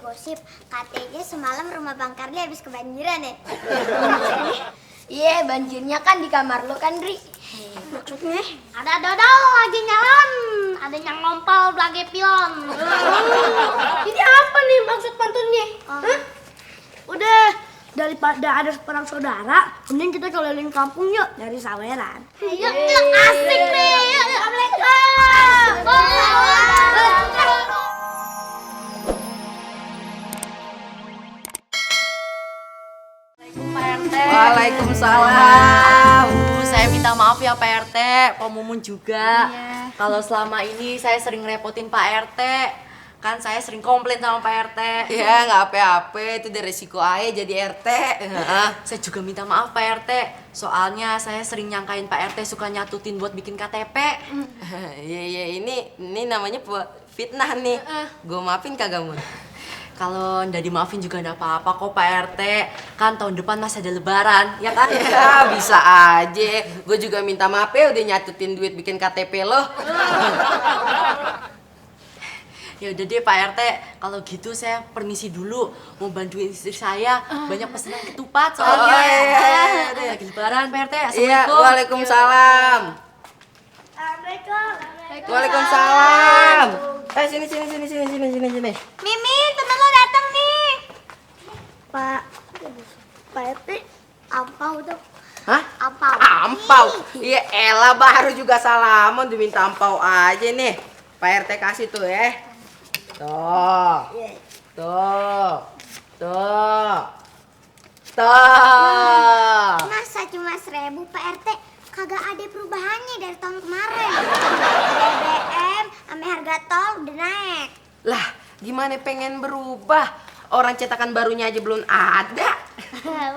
gosip katanya semalam rumah Bang Karli habis kebanjiran ya? Iya, banjirnya kan di kamar lo kan, Dri. Maksudnya? Ada dodol lagi nyalon, ada yang ngompol lagi pion. Ini apa nih maksud pantunnya? Hah? Udah, daripada ada perang saudara, mending kita keliling kampung yuk dari saweran. Yuk, asik nih. Waalaikumsalam. Saya minta maaf ya Pak RT, Pak Mumun juga. Kalau selama ini saya sering repotin Pak RT. Kan saya sering komplain sama Pak RT. Ya nggak apa-apa, itu dari resiko aja jadi RT. Saya juga minta maaf Pak RT. Soalnya saya sering nyangkain Pak RT suka nyatutin buat bikin KTP. Iya ini namanya fitnah nih. Gue maafin kagak Mun? Kalau ndak dimaafin juga ndak apa-apa kok Pak RT. Kan tahun depan masih ada lebaran, ya kan? Ya bisa aja. Gue juga minta maaf ya udah nyatutin duit bikin KTP lo. Ya udah deh Pak RT, kalau gitu saya permisi dulu, mau bantuin istri saya, banyak pesanan ketupat soalnya. Iya. Lagi lebaran Pak RT. Iya, Assalamualaikum. waalaikumsalam. Assalamualaikum. Waalaikumsalam. Sini. Mimin, temen lo datang nih. Pak RT, ampau tuh. Hah? Ampau. Ampau. Iya elah baru juga salaman diminta ampau aja nih. Pak RT kasih tuh ya. Tuh. Masa cuma 1.000 Pak RT? Kagak ada perubahannya dari tahun kemarin. BBM sama harga tol udah naik. Lah, gimana pengen berubah? Orang cetakan barunya aja belum ada.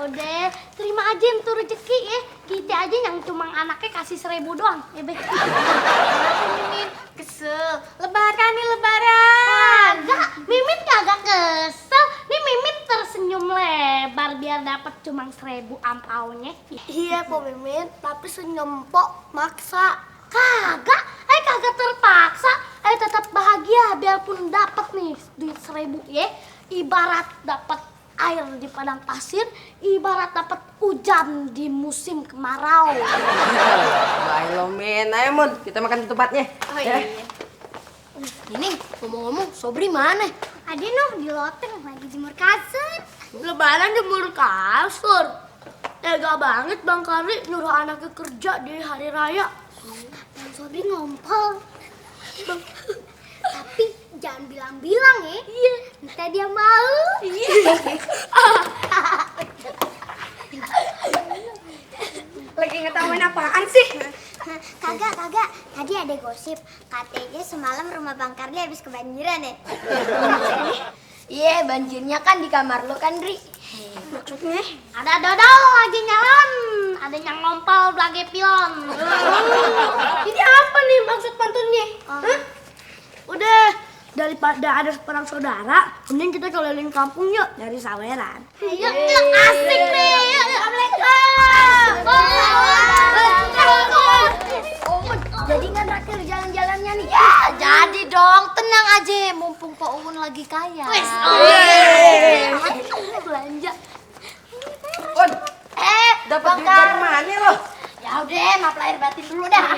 Udah, terima aja tuh rezeki ya. Kita aja yang cuma anaknya kasih 1.000 doang. Ya be. Mimin kesel. Lebaran nih lebaran. Kagak, Mimin kagak kesel. Nih Mimin tersenyum lebar biar dapat cuma 1.000 ampaunya. Iya, Po Mimin, tapi senyum Po maksa. Kagak, kagak terpaksa. Tetap bahagia biarpun dapat nih duit 1.000 ya. Ibarat dapat air di padang pasir, ibarat dapat hujan di musim kemarau. Baik lo men, ayo Mun, kita makan di tempatnya. Oh iya. Ini ngomong-ngomong, Sobri mana? Ada noh di loteng lagi jemur kasur. Lebaran jemur kasur. Tega banget Bang Karli nyuruh anaknya kerja di hari raya. Bang Sobri ngompol. Tapi jangan bilang-bilang ya. Iya. Entah dia mau. Iya. Lagi ngetawain apaan sih? Kagak. Tadi ada gosip katanya semalam rumah Bang Karli habis kebanjiran ya? Iya, banjirnya kan di kamar lo kan, Dri. Maksudnya? Ada dodol lagi nyalon, ada yang ngompol lagi pion. Ini apa nih maksud pantunnya? Udah, daripada ada perang saudara, mending kita keliling kampung yuk dari saweran. Yuk, asik nih. Jadi nggak terakhir jalan-jalannya nih? Ya, jadi dong, tenang aja, mumpung Pak Uun lagi kaya. Belanja. Un, dapat duit dari mana lo? Ya udah, maaf lahir batin dulu dah.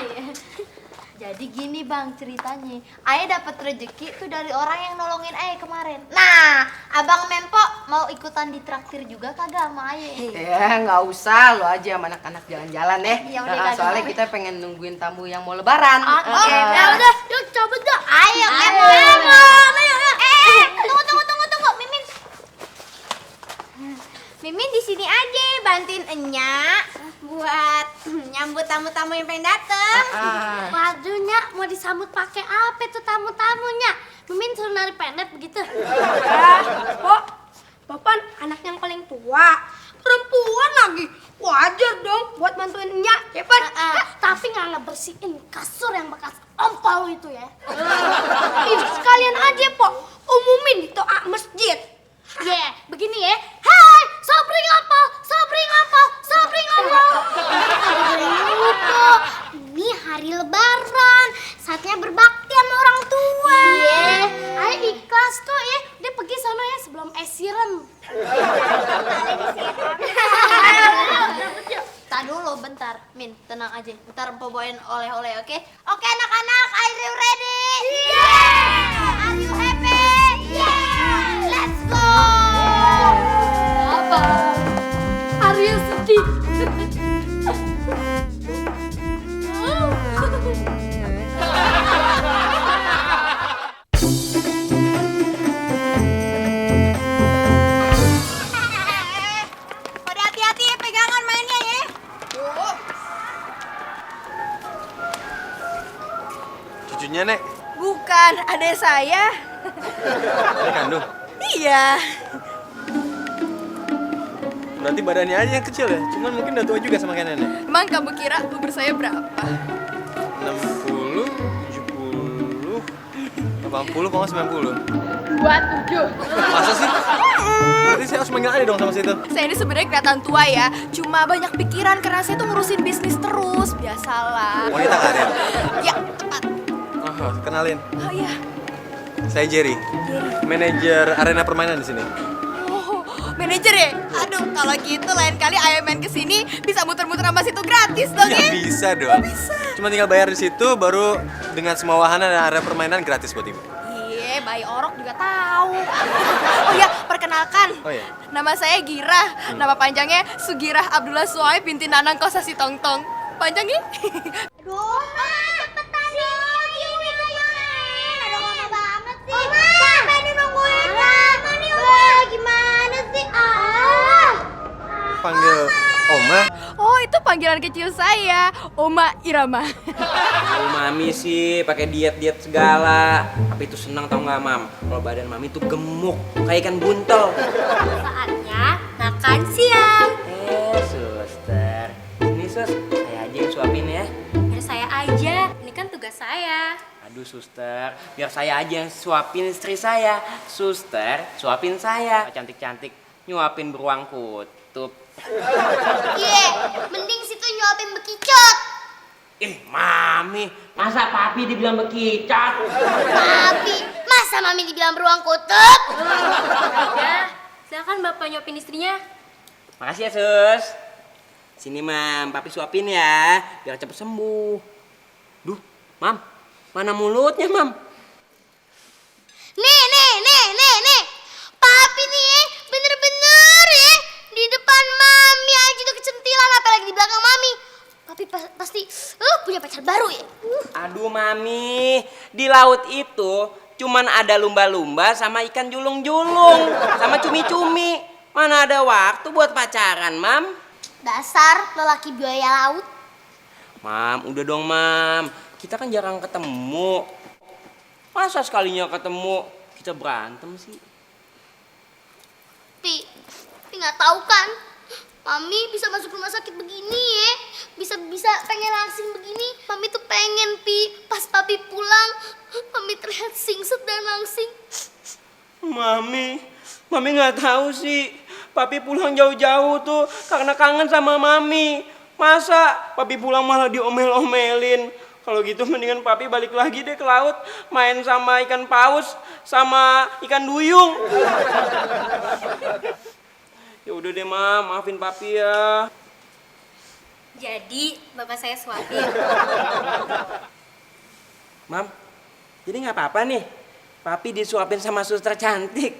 Jadi gini Bang ceritanya, Ayah dapat rezeki tuh dari orang yang nolongin Ayah kemarin. Nah, Abang Mempo mau ikutan ditraktir juga kagak sama Ayah? Ya nggak usah, lo aja sama anak-anak jalan-jalan ya. Ya udah, Soalnya kita pengen nungguin tamu yang mau lebaran. Oke, Ya udah, yuk coba dah. Ayo, Mempo. Tunggu, Mimin. Mimin di sini aja bantuin Enya buat nyambut tamu-tamu yang pengen dateng. Waduh, Nyak, mau disambut pakai apa tuh tamu-tamunya? Mimin suruh nari pendek begitu. Pok, Papan anak yang paling tua. Perempuan lagi. Wajar dong buat bantuin Nya, ya Pan? Tapi nggak ngebersihin kasur yang bekas ompol itu ya. Sekalian aja, Pok. Umumin di toa masjid. Ya, begini ya. Hai, Sobri ngapal. Ini hari lebaran, saatnya berbakti sama orang tua. Iya, Ayo ikhlas kok ya. Dia pergi sana ya bawain oleh-oleh, oke? Oke anak-anak, are you ready? Yeah! Are you happy? Yeah! Let's go! Apa? Arya sedih. Pada hati-hati ya, pegangan mainnya ya. Cucunya, Nek. Bukan, adik saya. Adik kandung. Iya. Berarti badannya aja yang kecil ya? Cuman mungkin udah tua juga sama kayak nenek. Emang kamu kira umur saya berapa? 60, 70, 80, kalau nggak 90. 27. Masa sih? Berarti saya harus manggil adik dong sama situ. Saya ini sebenarnya kelihatan tua ya, cuma banyak pikiran karena saya tuh ngurusin bisnis terus, biasalah. Wanita karir. Ya, tepat. Oh, kenalin. Oh iya. Saya Jerry. Manajer arena permainan di sini. Oh, manajer ya? Aduh, kalau gitu lain kali ayah main kesini bisa muter-muter sama situ gratis dong Ya ya? bisa dong. Cuma tinggal bayar di situ, baru dengan semua wahana dan area permainan gratis buat ibu. Iya, bayi orok juga tahu. Oh ya, perkenalkan. Oh iya. Nama saya Girah. Nama panjangnya Sugirah Abdullah Suai binti Nanang Kosasi Tongtong. Panjang ya? Aduh, cepetan dong. Ini main. Aduh, lama banget sih. Sampai nih nungguin lama nih. Wah, gimana sih? Panggil Oma. Oh, itu panggilan kecil saya, Oma Irama. Oh, Mami sih pakai diet segala. Tapi itu senang tau nggak, Mam? Kalau badan Mami tuh gemuk, kayak ikan buntel. Saatnya makan siang. Suster. Ini sus, saya aja yang suapin ya. Biar saya aja, ini kan tugas saya. Aduh suster, biar saya aja yang suapin istri saya. Suster, suapin saya. Cantik-cantik, nyuapin beruang kutub. Iya, mending situ nyuapin bekicot. Mami, masa papi dibilang bekicot? Papi, masa mami dibilang beruang kutub? Ya, silakan bapak nyuapin istrinya. Makasih ya sus. Sini Mam, papi suapin ya, biar cepet sembuh. Duh, Mam, mana mulutnya Mam? Nih. Papi nih bener-bener ya. Di depan mami aja udah kecentilan, apalagi di belakang mami. Papi pasti punya pacar baru ya. Aduh Mami, di laut itu cuman ada lumba-lumba sama ikan julung-julung, sama cumi-cumi. Mana ada waktu buat pacaran, Mam? Dasar lelaki buaya laut. Mam, udah dong Mam. Kita kan jarang ketemu. Masa sekalinya ketemu kita berantem sih? Pi nggak tahu kan? Mami bisa masuk rumah sakit begini ya. Bisa pengen langsing begini. Mami tuh pengen pas papi pulang, Mami terlihat singset dan langsing. Mami nggak tahu sih. Papi pulang jauh-jauh tuh karena kangen sama Mami. Masa papi pulang malah diomel-omelin? Kalau gitu mendingan papi balik lagi deh ke laut, main sama ikan paus sama ikan duyung. Ya udah deh Mam, maafin papi ya. Jadi bapak saya suapin. Mam, jadi nggak apa-apa nih, papi disuapin sama suster cantik.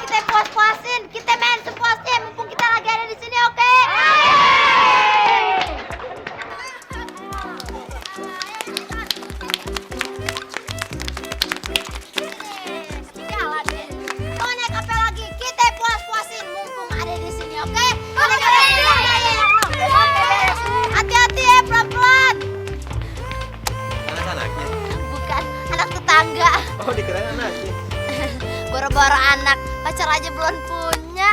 Kita puas-puasin, kita main sepuasnya, mumpung kita lagi ada di sini, oke? Mau naik apa lagi? Kita puas-puasin, mumpung ada di sini, oke? Oke, beres. Hati-hati ya, pelan-pelan. Anak-anaknya. Bukan, anak tetangga. Oh, dikirain anaknya. Boro-boro anak, pacar aja belum punya.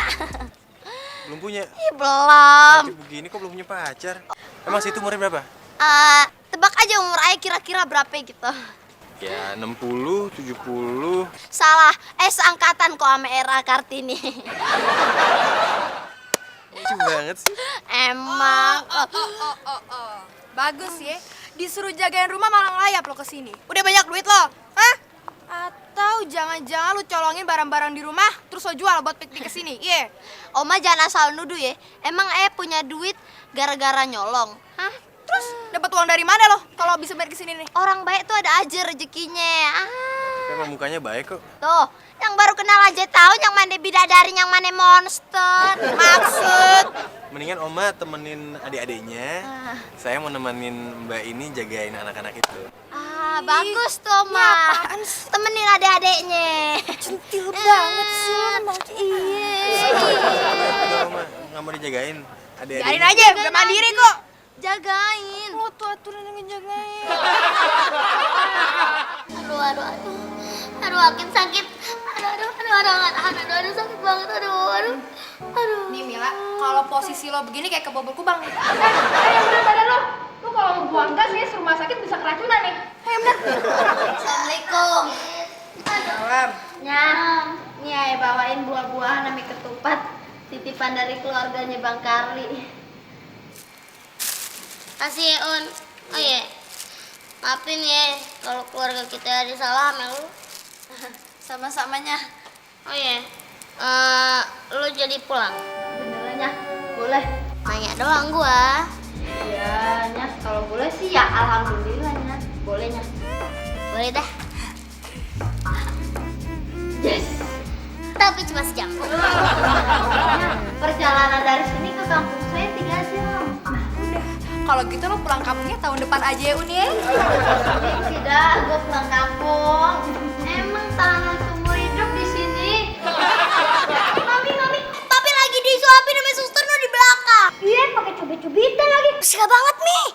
Belum punya. Ih, belum. Cantik begini kok belum punya pacar. Emang situ umurnya berapa? Tebak aja umur ayah kira-kira berapa gitu. Ya 60, 70. Salah, seangkatan kok sama Era Kartini. Lucu banget sih. Emang. Bagus ya. Disuruh jagain rumah malah ngelayap lo kesini. Udah banyak duit lo, hah? Atau jangan-jangan lu colongin barang-barang di rumah terus lo jual buat piknik kesini, iya? Oma jangan asal nuduh ya. Emang punya duit gara-gara nyolong? Hah? Terus dapat uang dari mana lo kalau bisa bayar kesini nih? Orang baik tuh ada aja rezekinya. Tapi emang mukanya baik kok. Tuh, yang baru kenal aja tahu yang mana bidadari, yang mana monster. Maksud. Mendingan Oma temenin adik-adiknya. Saya mau nemenin Mbak ini jagain anak-anak itu. Bagus tuh, Ma. Temenin adik-adiknya. Centil banget sih. Iya. Udah, Oma, nggak mau dijagain adik-adiknya. Biarin aja, udah mandiri kok. Jagain. Lo tuh aturan yang ngejagain. Aduh, makin sakit. Aduh, sakit banget. Aduh. Nih Mila, kalau posisi lo begini kayak kebobol kubang nih. Yang bener badan lo. Lo kalau ngebuang gas nih, rumah sakit bisa keracunan nih. Ayo bener. Assalamualaikum. Salam. Nih, Ayah bawain buah-buahan sama ketupat. Titipan dari keluarganya Bang Karli. Kasih ya, Un. Oh iya. Maafin ya kalau keluarga kita ada salah sama lu. Sama-samanya. Oh iya. Lu jadi pulang? Beneran ya? Boleh. Nanya doang gua. Ya, Nyat, kalau boleh sih ya alhamdulillah, Nyat. Bolehnya. Boleh dah. Yes. Tapi cuma sejam. Perjalanan dari sini ke kampung saya 3 jam. Kalau gitu lo pulang kampungnya tahun depan aja ya Uni ya. Tidak, gue pulang kampung. Emang tahanan seumur hidup di sini. Mami. Papi lagi disuapin sama suster lo di belakang. Iya, pakai cubit-cubitan lagi. Suka banget, Mi.